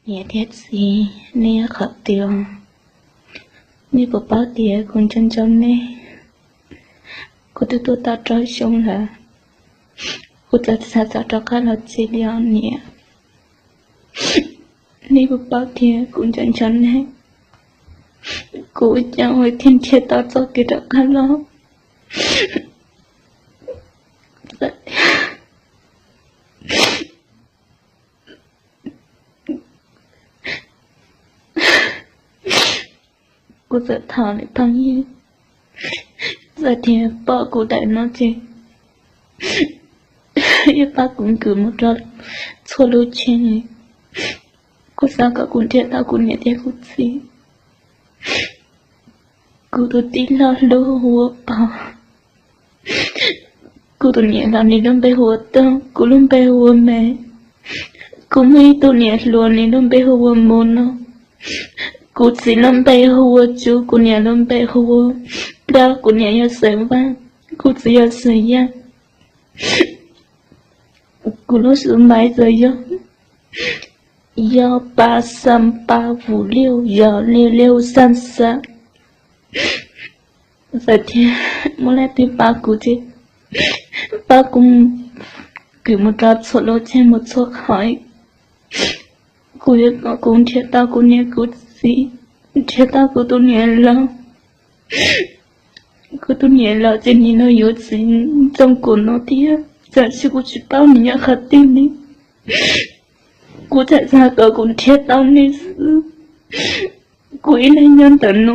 Niam thiab txiv, nej yog qhov twg? Nej puas paub tias kuv nco nco nej? Kuv twb tuaj tau rau xyoo lawm, kuv txawm xav txog rov qab los tsev li os niam. Nej puas paub tias kuv nco nco nej? Kuv ua cas thiaj nrhiav tau txoj kev rov qab los? Kuv txawm thov niam phooj ywg, txawm tias pom kuv daim no ces yuav pab kuv kwv mus rau txhua lub tsheb. Kuv xav kom kuv nrhiav tau kuv niam thiab kuv txiv. Kuv tus tij laug hlub hu ua Pov. Kuv tus niam laus nws lub npe hu ua Tooj, kuv lub npe hu ua Me. Kuv muaj ib tug niam hluas nws lub npe hu ua Mus no. Kuv txiv lub npe hu ua Tsu, kuv niam lub npe hu ua Plab, kuv niam yog Xeem Vaj, kuv txiv yog Xeem Yaj. Kuv lub xub npe txawm yog yog pa xam pa vus liu yog liu liu xam xam. Txawm tias muaj leej twg pab kuv ces pab kuv kwv mus rau txhua lub tsheb mus txhua qhov. Kuv yuav kom kuv nrhiav tau kuv niam kuv txiv, nrhiav tau kuv tus niam laus. Kuv tus niam laus ces nim no yuav txiv ntxoo kuv no thiab, tab sis kuv tsis paub nws nyob qhov twg li. Kuv txhais xav kom kuv nrhiav tau nws xwb. Kuv ib leeg nyob ntawm no,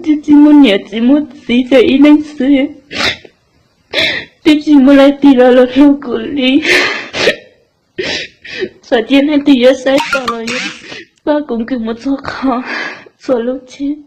twb tsis muaj niam tsis muaj txiv, tsuas ib leeg xwb, twb tsis muaj leej twg los los hlub kuv li. Txawm tias leej twg yuav saib tau los yuav pab kuv kwv mus txhua qhov, txhua lub tsheb.